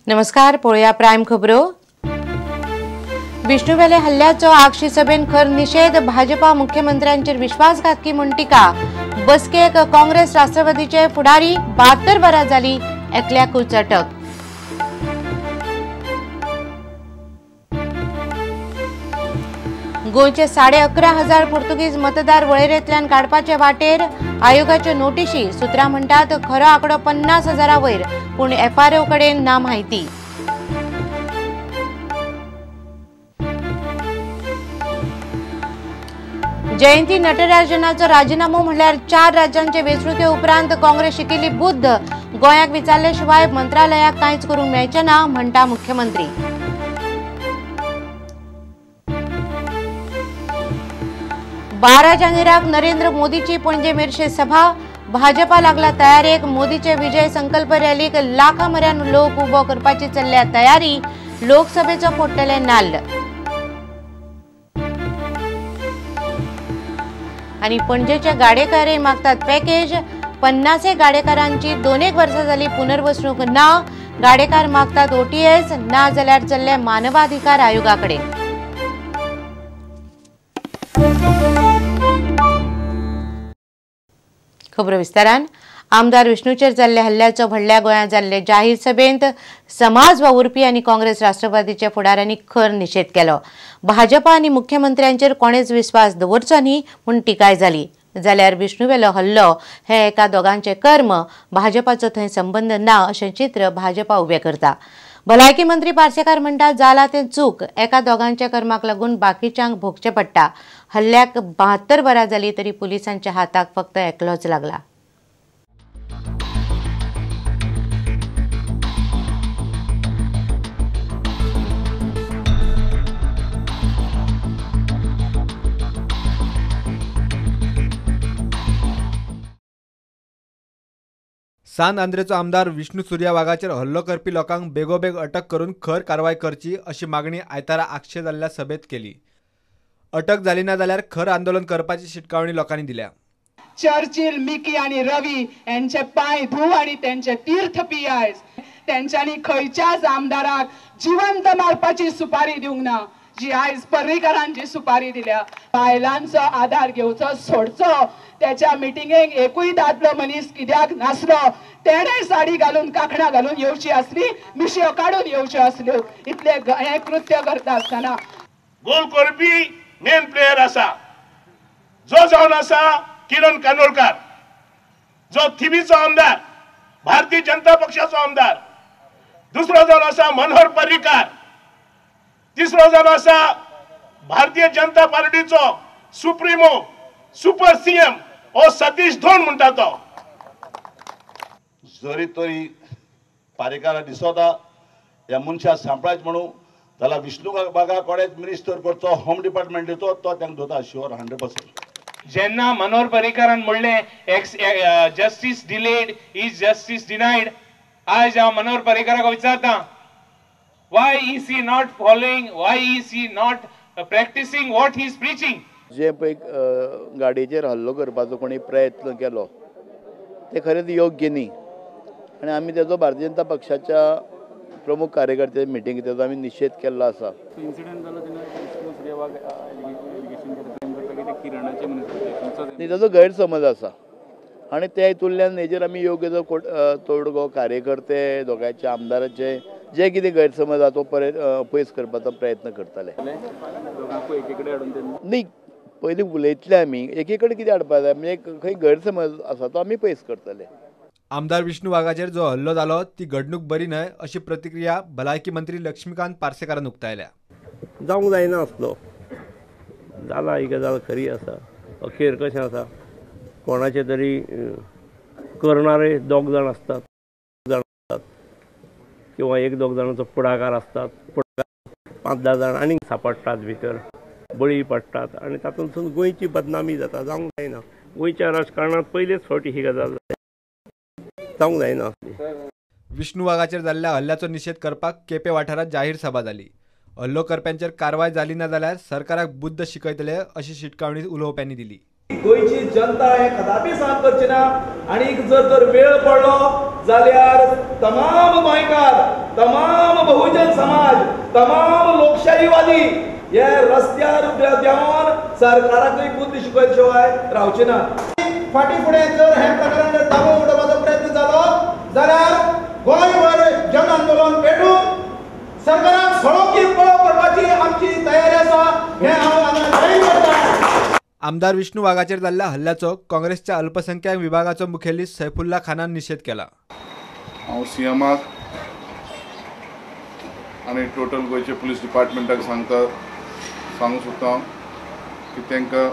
नमस्कार, पळोवया प्रायम खबरो। विष्णुवेले हल्ल्याचो आगशी सभेन खर निषेध, भाजपा मुख्यमंत्र्यांचेर विश्वासघातकी म्हूण टिका। बसकेक काँग्रेस राष्ट्रवादीचे फुडारी 72 वरां जाली एकल्याकूच अटक। गोंयचे 11,500 पुर्तुगीज मतदार वळेरेंतल्यान काडपाचे वाटेर आयोगाच्यो नोटिशी, सुत्रां म्हणटात खरो आंकडो 50,000 वयर, पूण एफआरओ कडेन ना म्हायती। जयंती नटराजनाचो राजीनामो म्हणल्यार 4 राज्यांचे वेंचणुके उपरांत काँग्रेस शिकिल्ली बुद्ध, गोंयाक विचारले शिवाय मंत्रालयाक कांयच करूंक मेळचें ना म्हणटा मुख्यमंत्री। बारा जानेराक नरेंद्र मोदीची पणजे मिरशे सभा, भाजपा लागला तयारेक, मोदीचे विजय संकल्प रॅलीक लाखां म्हऱ्यान लोक उबो करपाची चल्ल्या तयारी, लोकसभेचो फोडटले नाल्ल। आनी पणजेचे गाडेकारय मागतात पॅकेज, 50 गाडेकारांची 2 वर्सां जाली पुनर्वसणूक ना, गाडेकार मागतात ओटीएस, ना जाल्यार चल्ले मानवाधिकार आयोगा कडेन। खबरो विस्तारान। आमदार विष्णूचेर जाल्ल्या हल्ल्याचो व्हडल्या गोंयांत जाल्ले जाहीर सभेंत समाज वावुरपी आनी काँग्रेस राष्ट्रवादीच्या फुडाऱ्यांनी खर निशेध केलो। भाजपा आनी मुख्यमंत्र्यांचेर कोणेच विस्वास दवरचो न्ही म्हूण टिकाय जाली। जाल्यार विष्णुवेलो हल्लो हे एका दोगांचे कर्म, भाजपाचो थंय संबंद ना अशें चित्र भाजपा उबें करता। भलायकी मंत्री पार्सेकार म्हणटा जाला तें चूक, एका दोगांच्या कर्माक लागून बाकीच्यांक भोगचें पडटा। हल्ल्याक 72 वरां जाली तरी पुलिसांच्या हाताक फक्त एकलोच लागला। सान आंद्रेचो आमदार विष्णू सुर्या वाघाचेर हल्लो करपी लोकांक बेगोबेग अटक करून खर कारवाय करची अशी मागणी आयतारा आगशे जाल्ल्या सभेत केली। अटक जाली ना जाल्यार खर आंदोलन करपाची शिटकावणी लोकांनी दिल्या। चर्चिल, मिकी आनी रवी यांचे पांय धू आनी त्यांचे तीर्थ पियायज, त्यांच्यानी खंयच्याच आमदाराक जिवंत मारपाची सुपारी दिवंक ना, जी आयज पर्रीकरांची सुपारी दिल्या। बायलांचो आधार घेवचो सोडचो, त्याच्या मिटिंगेक एकूय दादलो मनीस कित्याक नासलो, तेणे साडी घालून कांकणां घालून येवची आसली, मिशयो काडून येवच्यो आसल्यो। इतले हें कृत्य करता आसतना गोल करपी मेन प्लेयर आसा जो जावन आसा किरण कानोळकार, जो थिवीचो आमदार, भारतीय जनता पक्षाचो आमदार। दुसरो जावन आसा मनोहर पर्रीकार, तिसरो जावन आसा Bharatiya Janata पार्टीचो supremo super CM ओ सतीश धोंड म्हणटा तो। जरी तरी पारेकारा दिसता ह्या मनशाक सांपळायच म्हणून जाल्यार विष्णू बागा कडेन मिनिस्टर करचो, होम डिपार्टमेंट दितो, तो तांकां धरता शुअर 100%। जेन्ना मनोहर पर्रीकारान म्हणलें justice delayed is justice denied, आयज हांव मनोहर पर्रीकाराक विचारता, why is he not following, why is he not practicing what he is preaching? जे पळय गाडयेचेर हल्लो करपाचो कोणी प्रयत्न केलो ते खरेंच योग्य न्ही, आनी आमी तेजो भारतीय जनता पक्षाच्या प्रमुख कार्यकर्ते मिटिंगेत तेजो आमी निशेध केल्लो आसा। न्ही, तेजो गैरसमज आसा आनी त्या हितूंतल्यान हेजेर आमी योग्य जो तोडगो कार्यकर्ते दोगांयचे आमदाराचे जे कितें गैरसमज आसा तो पयस करपाचो प्रयत्न करतले। न्ही, पयलीं उलयतले आमी, एकी कडेन कितें हाडपा जाय म्हणजे खंय गैरसमज आसा तो आमी पयस करतले। आमदार विष्णू वाघाचेर जो हल्लो जालो ती घडणूक बरी न्हय अशी प्रतिक्रिया भलायकी मंत्री लक्ष्मीकांत पार्सेकारान उक्तायल्या। जावंक जायना आसलो, जाला ही गजाल खरी आसा। अखेर कशें आसा, कोणाचे तरी करणारे दोग जाण आसतात किंवा एक दोग जाणांचो पुढाकार आसतात, 5-10 जाण आनीक सापडटात, भितर बळी पडटात आनी तातूंतसून गोंयची बदनामी जाता। जावंक जायना, गोंयच्या राजकारणांत पयलेच फावटी ही गजाल जावंक जायना। विष्णू वाघाचेर जाल्ल्या हल्ल्याचो निशेध करपाक केपें वाठारांत जाहीर सभा जाली। हल्लो करप्यांचेर कारवाय जाली ना जाल्यार सरकाराक बुद्द शिकयतले अशी शिटकावणी उलोवप्यांनी दिली। गोंयची जनता हे कदापी सहन करची ना आनी जर तर वेळ पडलो जाल्यार तमाम गोंयकार तमाम बहुजन समाज, तमाम लोकशाहीवादी हे रस्त्यार देंवन सरकाराकूय बुद्द शिकयले शिवाय रावचे ना. फाटी फुडें जर हें प्रकरण जर दाबोवन उडोवपाचो प्रयत्न जालो जाल्यार गोंयभर जन आंदोलन पेटून सरकाराक सळो की पळो करपाची आमची तयारी आसा हें हांव हांगा जाहीर करतां. आमदार विष्णू वाघाचेर जाल्ल्या हल्ल्याचो काँग्रेसच्या अल्पसंख्याक विभागाचो मुखेली सैफुल्ला खानान निशेध केला. हांव सीएमाक आनी टोटल गोंयचे पुलीस डिपार्टमेंटाक सांगूंक सोदता की तांकां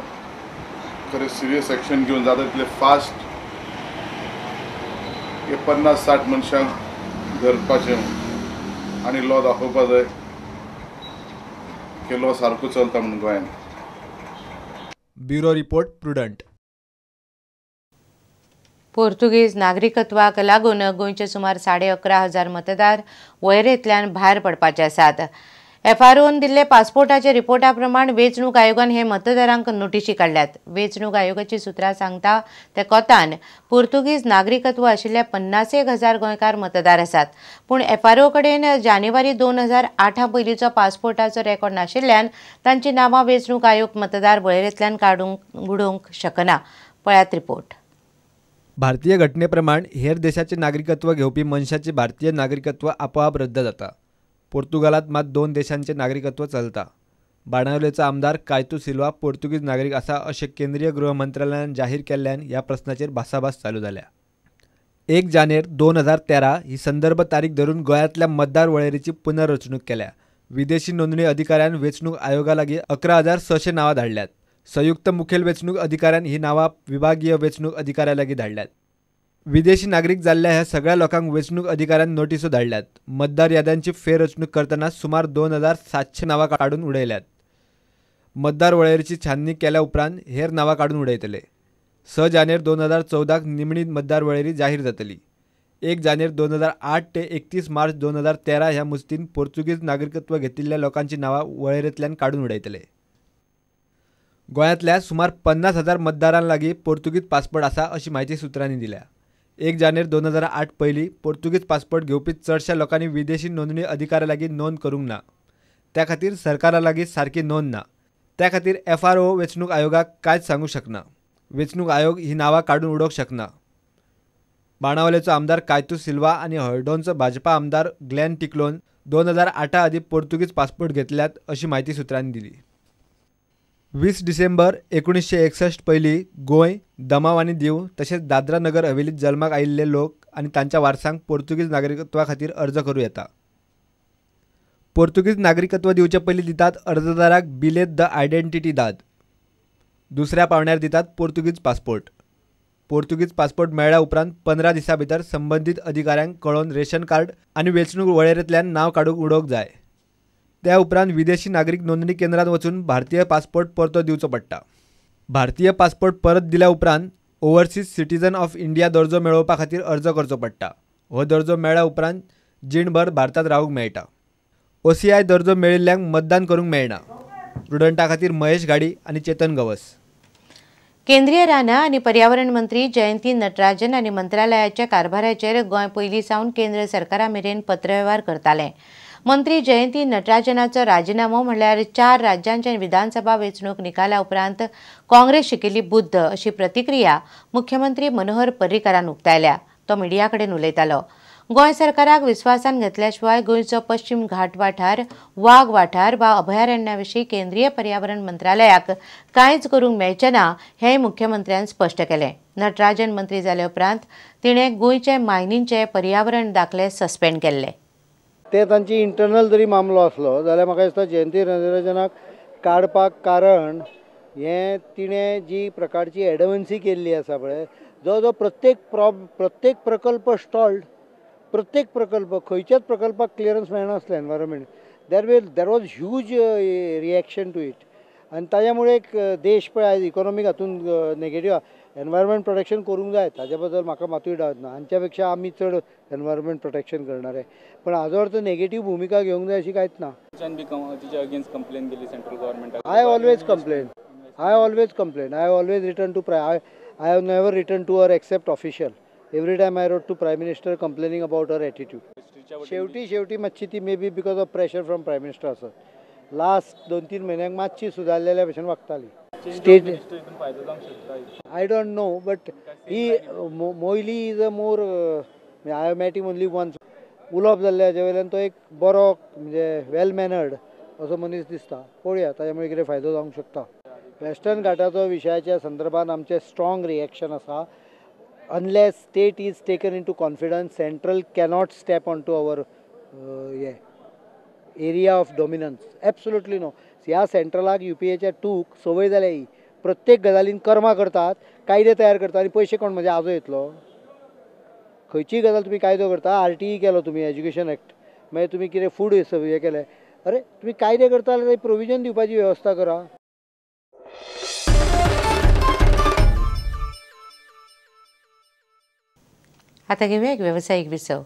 खरें सिरियस एक्शन घेवन जाता तितले फास्ट हे 50-60 मनशांक धरपाचें आनी लॉ दाखोवपा जाय की लॉ सारको चलता म्हणून गोंयांत. Bureau report, Prudent. पोर्तुगीज नागरिकत्वाक लागून गोंयचे सुमार 11,500 मतदार वळेरेंतल्यान भायर पडपाचे आसात. एफआरओन दिल्ले पासपोर्टाच्या रिपोर्टा प्रमाण वेंचणूक आयोगान हे मतदारांक नोटिशी काडल्यात. वेंचणूक आयोगाची सूत्रां सांगता ते कोतान पोर्तुगीज नागरिकत्व आशिल्ले 50,000 गोंयकार मतदार आसात. पूण एफआरओ कडेन जानेवारी 2008 पयलींचो पासपोर्टाचो रेकॉर्ड नाशिल्ल्यान तांची नांवां वेंचणूक आयोग मतदार वळेरेंतल्यान काडूंक उडोवंक शकना. पळयात रिपोर्ट. भारतीय घटनेप्रमाण हेर देशाचे नागरिकत्व घेवपी मनशाचे भारतीय नागरिकत्व आपोआप रद्द जाता. पोर्तुगालात मात 2 देशांचे नागरिकत्व चलता. बाणावलेचो आमदार कायतू सिल्वा पोर्तुगीज नागरीक आसा अशें केंद्रीय गृह मंत्रालयान जाहीर केल्ल्यान ह्या प्रस्नाचेर भासाभास चालू जाल्या. 1 जानेर 2013 ही संदर्भ तारीख धरून गोंयांतल्या मतदार वळेरेची पुनर्रचणूक केल्या. विदेशी नोंदणी अधिकाऱ्यान वेंचणूक आयोगा लागीं 11,600 नांवां धाडल्यात. संयुक्त मुखेल वेंचणूक अधिकाऱ्यान ही नांवां विभागीय वेंचणूक अधिकाऱ्या लागीं धाडल्यात. विदेशी नागरीक जाल्ल्या ह्या सगळ्या लोकांक वेंचणूक अधिकाऱ्यान नोटिसो धाडल्यात. मतदार याद्यांची फेररचणूक करतना सुमार 2,700 नांवां काडून उडयल्यात. मतदार वळेरेची छाननी केल्या उपरांत हेर नांवां काडून उडयतले. 6 जानेर 2014 निमणी मतदार वळेरी जाहीर जातली. 1 जानेर 2008 ते 31 मार्च 2013 ह्या मुजतीन पोर्तुगीज नागरिकत्व घेतिल्ल्या लोकांची नांवां वळेरेंतल्यान काडून उडयतले. गोंयांतल्या सुमार 50,000 मतदारां लागीं पोर्तुगीज पासपोर्ट आसा अशी म्हायती सूत्रांनी दिल्या. 1 जानेर 2008 पयलीं पोर्तुगीज पासपोर्ट घेवपी चडशा लोकांनी विदेशी नोंदणी अधिकाऱ्या लागीं नोंद करूंक ना. त्या खातीर सरकारा लागीं सारकी नोंद ना. त्या खातीर एफआरओ वेंचणूक आयोगाक कांयच सांगूंक शकना. वेंचणूक आयोग ही नांवां काडून उडोवंक शकना. बाणावलेचो आमदार कायतू सिल्वा आनी हळदोणचो भाजपा आमदार ग्लॅन टिकलोन 2008 आदीं पोर्तुगीज पासपोर्ट घेतल्यात अशी म्हायती सूत्रांनी दिली. 20 डिसेंबर 1961 पयलीं गोंय, दमाव आनी दीव तशेंच दादरा नगर हवेलीत जल्माक आयिल्ले लोक आनी तांच्या वारसांक पोर्तुगीज नागरिकत्वा खातीर अर्ज करूं येता. पोर्तुगीज नागरिकत्व दिवचे पयलीं दितात अर्जदाराक बिलेत the identity दाद. दुसऱ्या पावंड्यार दितात पोर्तुगीज पासपोर्ट. पोर्तुगीज पासपोर्ट मेळ्ळ्या उपरांत 15 दिसां भितर संबंदीत अधिकाऱ्यांक कळोवन रेशन कार्ड आनी वेंचणूक वळेरेंतल्यान नांव काडूंक उडोवंक जाय. त्या उपरांत विदेशी नागरीक नोंदणी केंद्रात वचून भारतीय पासपोर्ट परतो दिवचो पडटा. भारतीय पासपोर्ट परत दिल्या उपरांत ओव्हरसीज सिटीजन ऑफ इंडिया दर्जो मेळोवपा खातीर अर्ज करचो पडटा. हो दर्जो मेळ्ळ्या उपरांत जीणभर भारतांत रावूंक मेळटा. ओसीआय दर्जो मेळिल्ल्यांक मतदान करूंक मेळना. प्रुडंटा खातीर महेश घाडी आनी चेतन गवस. केंद्रीय रानां आनी पर्यावरण मंत्री जयंती नटराजन आनी मंत्रालयाच्या कारभाराचेर गोंय पयलीं सावन केंद्र सरकारा मेरेन पत्रवेव्हार करताले. मंत्री जयंती नटराजनाचो राजिनामो म्हणल्यार 4 राज्यांच्या विधानसभा वेंचणूक निकाला उपरांत काँग्रेस शिकिल्ली बुद्ध अशी प्रतिक्रिया मुख्यमंत्री मनोहर पर्रीकारान उक्तायल्या. तो मिडिया कडेन उलयतालो. गोंय सरकाराक विस्वासान घेतल्या शिवाय गोंयचो पश्चिम घाट वाठार, वाग वाठार वा अभयारण्या विशीं केंद्रीय पर्यावरण मंत्रालयाक कांयच करूंक मेळचें ना हेंय मुख्यमंत्र्यान स्पश्ट केलें. नटराजन मंत्री जाले उपरांत तिणें गोंयचे मायनींचे पर्यावरण दाखले सस्पेंड केल्ले. ते तांची इंटरनल जरी मामलो आसलो जाल्यार म्हाका दिसता जयंती नटराजनाक काडपाक कारण हें तिणें जी प्रकारची एडवन्सी केल्ली आसा पळय, जो जो प्रत्येक प्रकल्प स्टॉल्ड, प्रत्येक प्रकल्प खंयच्याच प्रकल्पाक clearance मेळनासलें environment, there was huge reaction to it. आनी ताज्या मुळे एक देश पळय आयज इकॉनॉमीक हातून नेगेटीव. एनवायरमेंट प्रोटेक्शन करूंक जाय ताजे बद्दल म्हाका मातूय डावट ना, हांच्या पेक्षा आमी चड एनवायरमेंट प्रोटेक्शन करणार आहे, पण हाजो अर्थ नेगेटीव भुमिका घेवंक जाय अशी कांयच ना. I always complain, I always complain, I always return to I have never return to her except official. Every time I wrote to Prime Minister complaining about her attitude. शेवटी शेवटी मातशी ती may be because of pressure from prime minister आसत. Last 2-3 म्हयन्यांक मातशी सुदारलेल्या भशेन वागताली. State I don't know, but he Moily is a more, I have met him only once. उलोवप जाल्लें हाजे वयल्यान तो एक बरो म्हणजे वेल मॅनर्ड असो मनीस दिसता. पळोवया ताच्या मुळे कितें फायदो जावंक शकता. वेस्टर्न घाटाचो विशयाच्या संदर्भात आमचें स्ट्रॉंग रिएक्शन आसा. Unless state is taken into confidence, central cannot step on to our हे area of dominance. Absolutely no. ह्या सेंट्रलाक युपीएच्या टूक संवय जाल्या ही. प्रत्येक गजालीन कर्मां करतात, कायदे तयार करतात आनी पयशे कोण म्हणजे आजो येतलो. खंयचीय गजाल तुमी कायदो करता, आरटीई केलो तुमी, एज्युकेशन एक्ट, मागीर तुमी कितें फूड हें केलें. अरे तुमी कायदे करता जाल्यार प्रोविजन दिवपाची वेवस्था करा. आता घेऊया एक व्यावसायिक विसव.